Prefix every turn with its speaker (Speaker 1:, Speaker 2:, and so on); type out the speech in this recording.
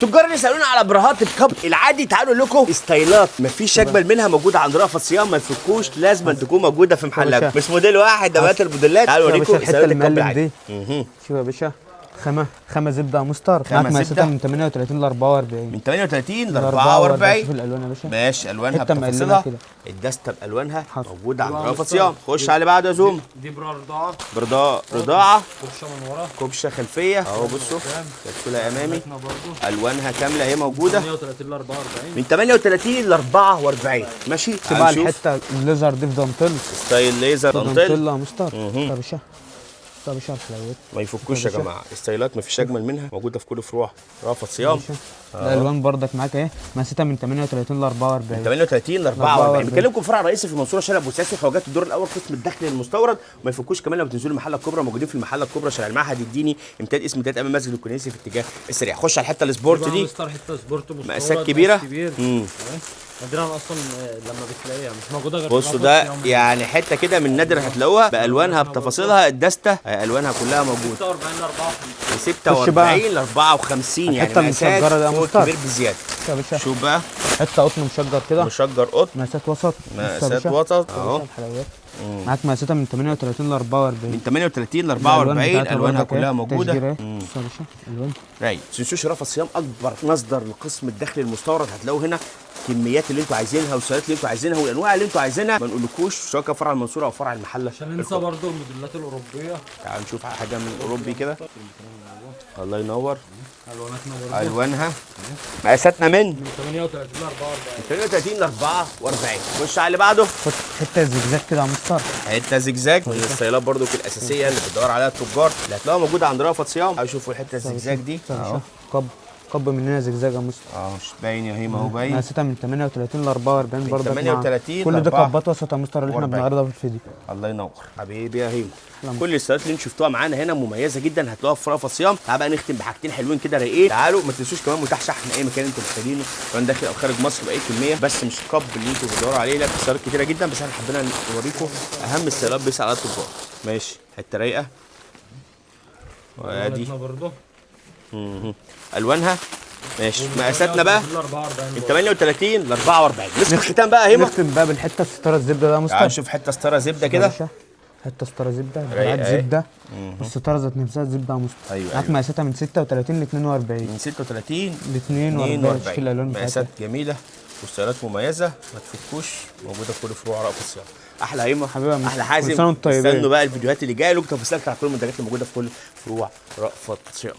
Speaker 1: تجار اللي سالونا على براهات ال cup العادي، تعالوا لكم ستايلات مفيش اجمل منها موجودة عند رأفت صيام، ما تفكوش، لازم تكون موجودة في محلك. مش موديل واحد، ده مئات الموديلات. تعالوا
Speaker 2: يا باشا
Speaker 1: اوريكم
Speaker 2: الحتة
Speaker 1: ستايلات ال cup
Speaker 2: المقلم
Speaker 1: العادي.
Speaker 2: دي. شوف يا باشا، خامة زبدة يا مستر.
Speaker 1: خامة
Speaker 2: معاك مقاساتها
Speaker 1: زبدة.
Speaker 2: من 38 ل 44.
Speaker 1: من 38 ل
Speaker 2: 44. شوف
Speaker 1: 44.
Speaker 2: الالوان يا باشا.
Speaker 1: ماشي، الوانها
Speaker 2: حتة مقلمة
Speaker 1: بتفاصيلها
Speaker 2: كده.
Speaker 1: الدسته بالوانها
Speaker 2: حصل.
Speaker 1: موجودة عند
Speaker 3: يبقى
Speaker 1: رأفت
Speaker 3: مستر.
Speaker 1: صيام. خش على اللي بعده يا زوم.
Speaker 3: دي برا رضاعه.
Speaker 1: برضاعه رضاعه.
Speaker 3: كبشة من ورا.
Speaker 1: كبشة خلفية اهو، بصوا كبسولة امامي.
Speaker 3: احنا برضو
Speaker 1: الوانها كاملة اهي موجودة.
Speaker 3: 38 ل 44.
Speaker 1: من 38 ل 44. ماشي،
Speaker 2: شوف
Speaker 1: تعال
Speaker 2: بقى
Speaker 1: نشوف
Speaker 2: الحتة الليزر دي في دانتيل.
Speaker 1: style ليزر دانتيل.
Speaker 2: دانتيل يا مستر. يا باشا، يا باشا الحلويات
Speaker 1: ما يفكوش يا
Speaker 2: يا باشا.
Speaker 1: جماعة، ستايلات ما فيش اجمل منها موجودة في كل فروع رأفت صيام.
Speaker 2: الالوان برضك معاك اهي، مقاساتها من 38 ل 44.
Speaker 1: 38 ل 44.
Speaker 2: 44.
Speaker 1: بكلمكم فرع رئيسي في المنصورة شارع ابو ساسي، خواجات الدور الاول قسم الدخل المستورد. وما يفكوش كمان لما تنزلوا المحلة الكبرى، موجودين في المحلة الكبرى شارع المعهد الديني امتداد اسم امتداد امام مسجد الكنيسي في اتجاه السريع. خش على الحتة ال sport دي.
Speaker 3: مستر حتة sport مستورد،
Speaker 1: مقاسات كبيرة.
Speaker 3: مقاس كبير. أهي. نادرا اصلا لما بتلاقيها مش موجودة غير في
Speaker 1: بصوا
Speaker 3: رأفت
Speaker 1: ده
Speaker 3: صيام.
Speaker 1: يعني حتة كده من نادر هتلاقوها بالوانها بتفاصيلها، الدسته الوانها كلها موجودة.
Speaker 3: 46 ل 54.
Speaker 1: 46 ل 54 يعني
Speaker 2: الحتة
Speaker 1: مقاسات
Speaker 2: المشجرة ده يا
Speaker 1: فوق
Speaker 2: مستر.
Speaker 1: كبير بزيادة.
Speaker 2: يا باشا
Speaker 1: شوف بقى
Speaker 2: حتة قطن مشجر كده.
Speaker 1: مشجر قطن.
Speaker 2: مقاسات وسط.
Speaker 1: مقاسات وسط اهو.
Speaker 2: اهو الحلويات معاك مقاساتها من 38 ل 44.
Speaker 1: من 38 ل 44 الوانها كلها موجودة.
Speaker 2: تشجير اهي. بص يا باشا الوان.
Speaker 1: رايق. تنسوش رأفت صيام اكبر مصدر لقسم الدخل المستورد، هتلاقوا هنا الكميات اللي انتوا عايزينها والسعرات اللي انتوا عايزينها والانواع اللي انتوا عايزينها، ما نقولكوش سواء كان فرع المنصورة او فرع المحلة.
Speaker 3: عشان ننسى برضو الموديلات الاوروبية.
Speaker 1: تعالوا نشوف حاجة من الاوروبي كده. الله ينور.
Speaker 3: الواناتنا برضو
Speaker 1: الوانها مقاساتنا من
Speaker 3: من 38 ل 44.
Speaker 1: 38 ل 44. خش على اللي بعده.
Speaker 2: خد حتة زجزاج كده يا مستر.
Speaker 1: حتة زجزاج من الستايلات برضو الاساسية اللي بتدور عليها التجار، اللي هتلاقوها موجودة عند رأفت صيام. شوفوا الحتة الزجزاج دي
Speaker 2: بص يا باشا cup cup مننا زجزاج يا مستر.
Speaker 1: اه مش باين يا هيما، اهو باين.
Speaker 2: مقاساتها من 38 ل 44 برضك.
Speaker 1: 38
Speaker 2: كل ده
Speaker 1: 44.
Speaker 2: كبات وسط يا مستر اللي احنا بنعرضها في الفيديو.
Speaker 1: الله ينور حبيبي يا هيما. كل الستايلات اللي انتوا شفتوها معانا هنا مميزة جدا، هتلاقوها في رأفت صيام. تعال بقى نختم بحاجتين حلوين كده رايقين. تعالوا ما تنسوش كمان متاح شحن اي مكان انتوا محتاجينه، سواء داخل او خارج مصر باي كمية، بس مش cup اللي انتوا بتدوروا عليه، لا في ستايلات كتيرة جدا، بس احنا حبينا نوريكم اهم الستايلات بس على التجار. ماشي، حتة رايقة وادي
Speaker 3: الواناتنا برضو
Speaker 1: الوانها. ماشي، مقاساتنا بقى
Speaker 3: 44.
Speaker 1: من 38 ل 44. مسك الختام بقى يا هيما.
Speaker 2: نختم بقى بالحتة الستارة الزبدة ده يا مستر.
Speaker 1: تعال نشوف حتة ستارة زبدة
Speaker 2: يا
Speaker 1: كده.
Speaker 2: باشا، حتة ستارة زبدة،
Speaker 1: رايقة
Speaker 2: دراعات
Speaker 1: اهي.
Speaker 2: زبدة، والستاره ذات نفسها زبدة يا مستر.
Speaker 1: أيوة،
Speaker 2: معاك
Speaker 1: أيوة.
Speaker 2: مقاساتها من 36 ل 42.
Speaker 1: من 36
Speaker 2: ل 42. شوف الالوان بتاعتها.
Speaker 1: مقاسات جميلة وستايلات مميزة، ما تفكوش، موجودة في كل فروع رأفت الصيام. احلى هيما
Speaker 2: حبيبي يا مستر.
Speaker 1: احلى حازم.
Speaker 2: كل سنة وانتم طيبين.
Speaker 1: استنوا بقى الفيديوهات اللي جاية، لكم تفاصيل على كل المنتجات اللي موجودة في كل فروع رأفت صيام.